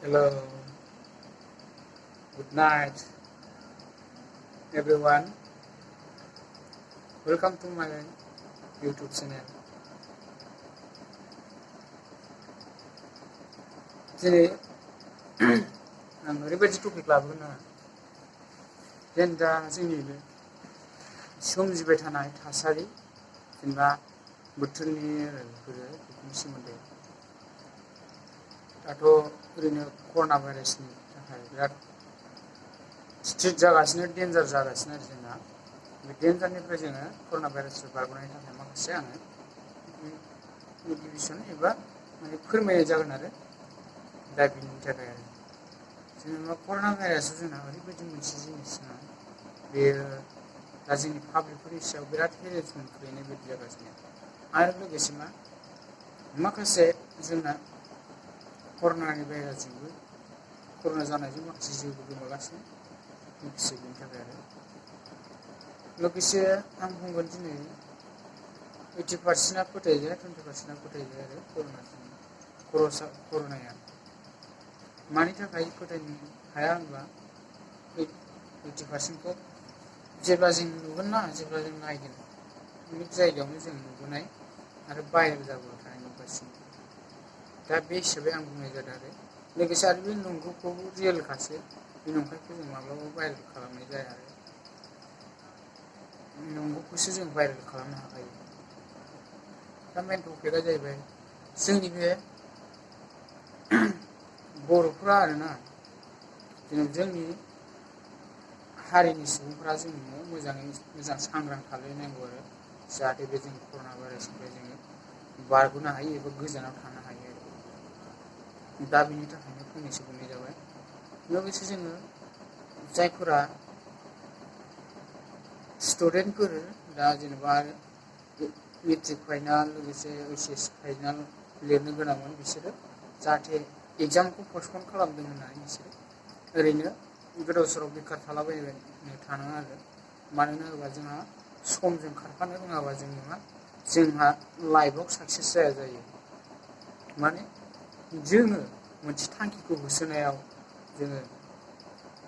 Hello, good night, everyone. Welcome to my YouTube channel. दिनै आं ओरैबायदि टपिक लाबोगोन जेन दा जोंनि बे सोमजिबाय थानाय थासारि जेनेबा बोथोरनि बेफोरनि सोमोन्दै दाथ' ओरैनो कर'ना भाइरासनि थाखाय बिराद स्ट्रिक्ट जागासिनो डेन्जार जागासिनो आरो जोंना बे डेन्जारनिफ्राय जोङो कर'ना भाइरासनिफ्राय बारग'नायनि थाखाय माखासे आङो मोटिभेसन एबा माने फोरमायनाय जागोन आरो दा बिनि थाखाय आरो जेनेबा कर'ना भाइरासआ जोंना ओरैबायदि मोनसे जिनिस ना बेयो दा जोंनि पाब्लिकफोरनि सायाव बिराद हेरेसमेन्ट खोलैनाय बायदि जागासिनो आरो लोगोसे माखासे जोंना कर'नानि भाइरासजोंबो कर'ना जानायजों माखासे जिउबो गोमागासिनो लोगोसे बेनि थाखाय आरो लोगोसे आं बुंगोन दिनै 80% फोथायो 20% फोथायो आरो कर'नाया मानि थाखाय फोथायनो हाया होनबा 80%खौ जेब्ला जों नुगोन ना जेब्ला जों नायगोन अनेक जायगायावनो जों नुबोनाय आरो भाइरेल जाबोबाय थानाय नुगासिनो दा बे हिसाबै आं बुंनाय जादों आरो लोगोसे आरो बे नंगौखौबो रियेलखासो बे नंखायखौ जों माब्लाबाबो भाइरेल खालामनाय जाया आरो नंगौखौसो जों भाइरेल खालामनो हाखायो दा मेन टपिकआ जाहैबाय जोंनि बे बर'फ्रा आरोना जेनेबा जोंनि हारिनि सुबुंफ्रा जोङो मोजाङै मोजां सांग्रां थालायनांगौ आरो जाहाथे बे जों कर'ना भाइरासनिफ्राय जोङो बारग'नो हायो एबा गोजानाव थानो हायो आरो दा बिनि थाखायनो फंनैसो बुंनाय जाबाय लोगोसे जोङो जायफोरा स्टुडेन्टफोर दा जेनेबा मेट्रिक फाइनाल लोगोसे ओइस फाइनाल लिरनो गोनांमोन बिसोरो जाहाथे एगजामखौ पस्टपन खालामदों होननानै बिसोरो ओरैनो गोदाव सोराव बेखार थालाबायनो थानाङा आरो मानो होनोबा जोंहा समजों खारफानो रोङाबा जोंहा लाइफआव साक्सेस जाया जायो माने जोङो मोनसे थांखिखौ होसोनायाव जोङो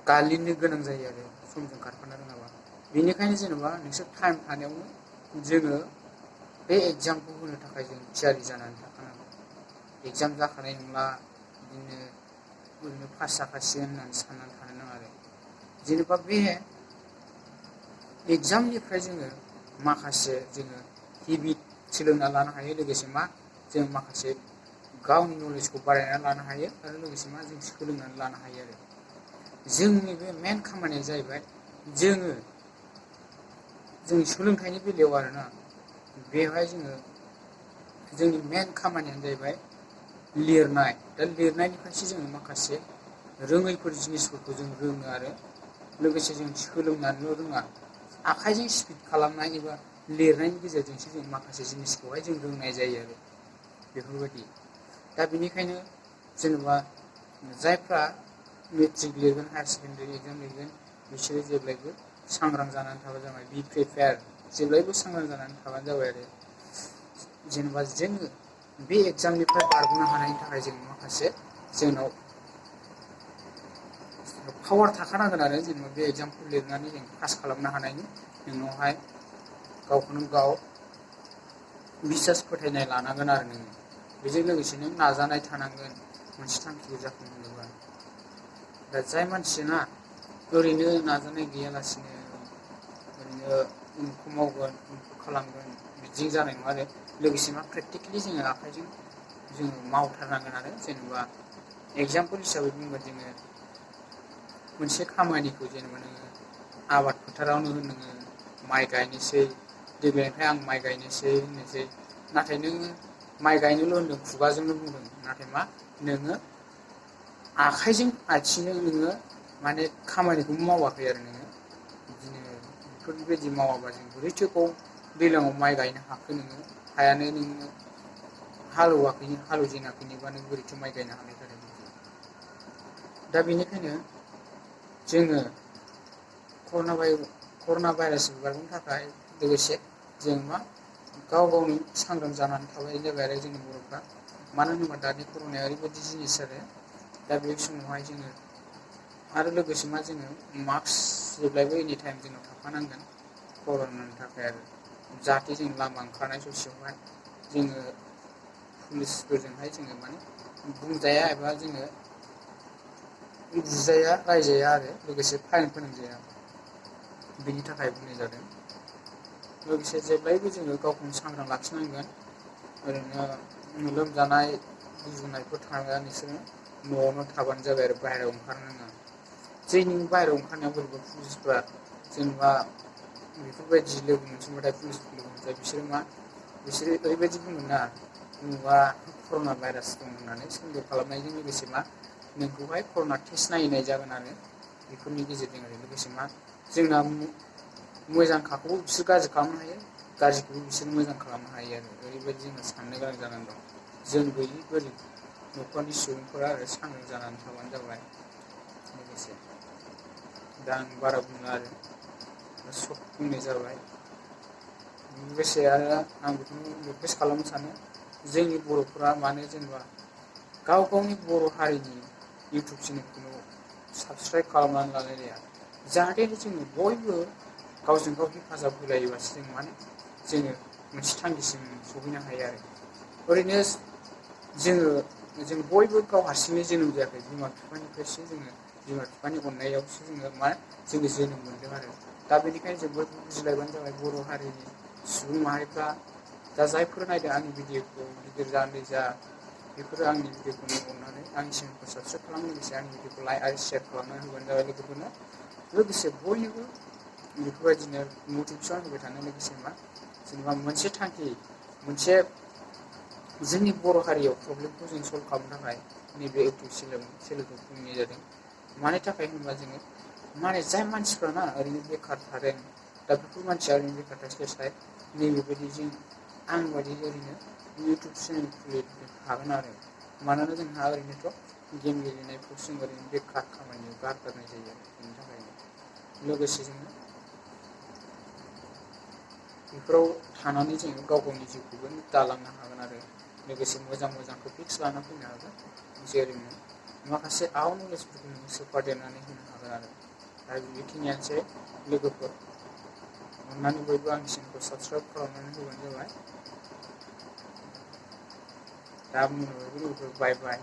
गालिननो गोनां जायो आरो समजों खारफानो रोङाबा बेनिखायनो जेनेबा नोंसोर टाइम थानायावनो जोङो बे एगजामखौ होनो थाखाय जों थियारि जानानै थाखानांगौ एगजाम जाखानाय नंला बिदिनो ओरैनो पास जाखासिगोन होननानै साननानै थानो नाङा आरो जेनेबा बे एगजामनिफ्राय जोङो माखासे जोङो हेबिट सोलोंना लानो हायो लोगोसे जों माखासे गावनि नलेजखौ बारायनानै लानो हायो आरो लोगोसे जों सोलोंनानै लानो हायो आरो जोंनि बे मेन खामानिया जाहैबाय जोंनि सोलोंथाइनि बेलायाव आरोना बेवहाय जोंनि मेन खामानियानो जाहैबाय लिरनाय दा लिरनायनिफ्रायसो जोङो माखासे रोङैफोर जिनिसफोरखौ जों रोङो आरो लोगोसे जों सोलोंनानैल' रोङा आखाइजों स्पिड खालामनाय एबा लिरनायनि गेजेरजोंसो जों माखासे जिनिसखौहाय जों रोंनाय जायो आरो बेफोरबायदि दा बेनिखायनो जेनेबा जायफ्रा मेट्रिक लिरगोन हायार सेकेन्डारि एगजाम लिरगोन बिसोरो जेब्लायबो सांग्रां जानानै थाबानो जाबाय बि प्रिपेयार जेब्लायबो सांग्रां जानानै थाबानो जाबाय आरो जेनेबा जोङो बे एगजामनिफ्राय बारग'नो हानायनि थाखाय जों माखासे जोंनाव पावार थाखानांगोन आरो जेनेबा बे एगजामखौ लिरनानै जों पास खालामनो हानायनि नोंनावहाय गावखौनो गाव बिसास फोथायनाय लानांगोन आरो नोङो बेजों लोगोसे नों नाजानाय थानांगोन मोनसे थांखिखौ जाफुंहोनोबा दा जाय मानसिया ओरैनो नाजानाय गैयालासिनो ओरैनो उमुखखौ मावगोन उमुखखौ खालामगोन बिदि जानाय नङा आरो लोगोसे प्रेक्टिकेलि जोङो आखाइजों जोङो मावथारनांगोन आरो जेनेबा एगजामपोल हिसाबै बुंगोन जोङो मोनसे खामानिखौ जेनेबा नोङो आबाद फोथारावनो होन नोङो माइ गायनोसै देग्लायनिफ्राय आं माइ गायनोसै होननोसै नाथाय नोङो माइ गायनोल' होनदों खुगाजोंनो बुंदों नाथाय नोङो आखाइजों आथिंजों नोङो माने खामानिखौ मावाखै आरो नोङो बिदिनो बेफोरबायदि मावाबा जों बोरैथो दैज्लाङाव माइ गायनो हाखो नोङो हायानो नोङो हालौजेनाखैनोबा नों बोरैथो माइ गायनो हानाय जादों दा बेनिखायनो जोङो कर'ना भाइरास बारग'नो थाखाय लोगोसे जों गाव गावनो सांग्रां जानानै थाबाय जाबाय आरो जोंनि बर'फ्रा मानो होनोबा दानि कर'नाया ओरैबायदि जिनिस आरो दा बे समावहाय जोङो आरो लोगोसे मा जोङो मास्क जेब्लायबो एनि टाइम जोङो थाफानांगोन कर'नानि थाखाय आरो जाहाथे जों लामा ओंखारनाय ससेयावहाय जोङो पुलिसफोरजोंहाय जोङो माने बुंजाया एबा जोङो बुजाया रायजाया आरो लोगोसे फाइन फोनांजाया बेनि थाखाय बुंनाय जादों। लोगोसे जेब्लायबो जोङो गावखौनो सांग्रां लाखिनांगोन ओरैनो लोमजानाय गुजुनायफोर थाङोबा नोंसोरो न'आवनो थाबानो जाबाय आरो बाहेरायाव ओंखारनो नाङा। जै नों बाहेरायाव ओंखारनायाव बोरैबा पुलिसफ्रा जेनेबा बेफोरबायदि लोगो मोनसनबाथाय पुलिसफोर लोगो मोनबाथाय बिसोरो मा बिसोरो ओरैबायदि बुंगोन ना नोंहा कर'ना भाइरास दं होननानै सन्देह खालामनायजों लोगोसे मा नोंखौहाय कर'ना टेस्ट नायनाय जागोन आरो बेफोरनि गेजेरजों आरो लोगोसे मा जोंना मोजां खाखौबो बिसोर गाज्रि खालामनो हायो गाज्रिखौबो बिसोर मोजां खालामनो हायो आरो ओरैबायदि जोङो साननो गोनां जानानै दं। जों गैयै गोरिब न'खरनि सुबुंफोरा आरो सांग्रां जानानै थाबानो जाबाय। लोगोसे दा आं बारा बुंला आरो सब बुंनाय जाबाय। लोगोसे आरो आं बेखौनो रिकुवेस्ट खालामनो सानो जोंनि बर'फोरा मानो जेनेबा गाव गावनि बर' हारिनि इउटुब चेनेलखौल' साबसक्राइब खालामनानै लालाय लाया जाहाथे जोङो बयबो गावजों गाव हेफाजाब होलायोबासो जों माने जोङो मोनसे थांखिसिम सहैनो हायो आरो ओरैनो जों बयबो गाव हारसिङै जोनोम जायाखै बिमा बिफानिफ्रायसो जोङो बिमा बिफानि अननायावसो जोङो मा जोङो जोनोम मोनदों आरो दा बेनिखायनो जों बयबो बुजिलायबानो जाबाय बर' हारिनि सुबुं माहारिफ्रा दा जायफोर नायदों आंनि भिडिअखौ गिदिर जा उन्दै जा बेफोरो आंनि भिडिअखौनो अननानै आंनि चेनेलखौ साबसक्राइब खालामो लोगोसे आंनि भिडिअखौ लाइक आरो शेयार खालामनानै होबानो जाबाय लोगोफोरनो लोगोसे बयनोबो बेफोरबायदिनो मटिभेसन होबाय थानो लोगोसे मा जेनेबा मोनसे थांखि मोनसे जोंनि बर' हारियाव प्रब्लेमखौ जों सल्भ खालामनो थाखाय नैबे इउटुब चेनेलखौ खुलिनाय जादों। मानि थाखाय होनबा जोङो माने जाय मानसिफ्राना ओरैनो बेखार थादों दा बेफोर मानसिया ओरैनो बेखार थास्लायस्लाय नैबेबायदि जों आं बायदि ओरैनो इउटुब चेनेल खुलिनो हागोन आरो मानोना जोंहा ओरैनोथ' गेम गेलेनायखौ जों ओरैनो बेखार खामानियाव गारगारनाय जायो आरो बेनि थाखायनो लोगोसे जोङो बेफोराव थानानै जोङो गाव गावनि जिउखौबो दालांनो हागोन आरो लोगोसे मोजां मोजां टपिक्स लाना फैनो हागोन जेरै माखासे आउट नलेजफोरखौ नोङो सोफादेरनानै होनो हागोन आरो दा बेखिनियानोसै लोगोफोर अननानै बयबो आंनि चेनेलखौ साबसक्राइब खालामनानै होबानो जाबाय दा बुंनो बाय बाय।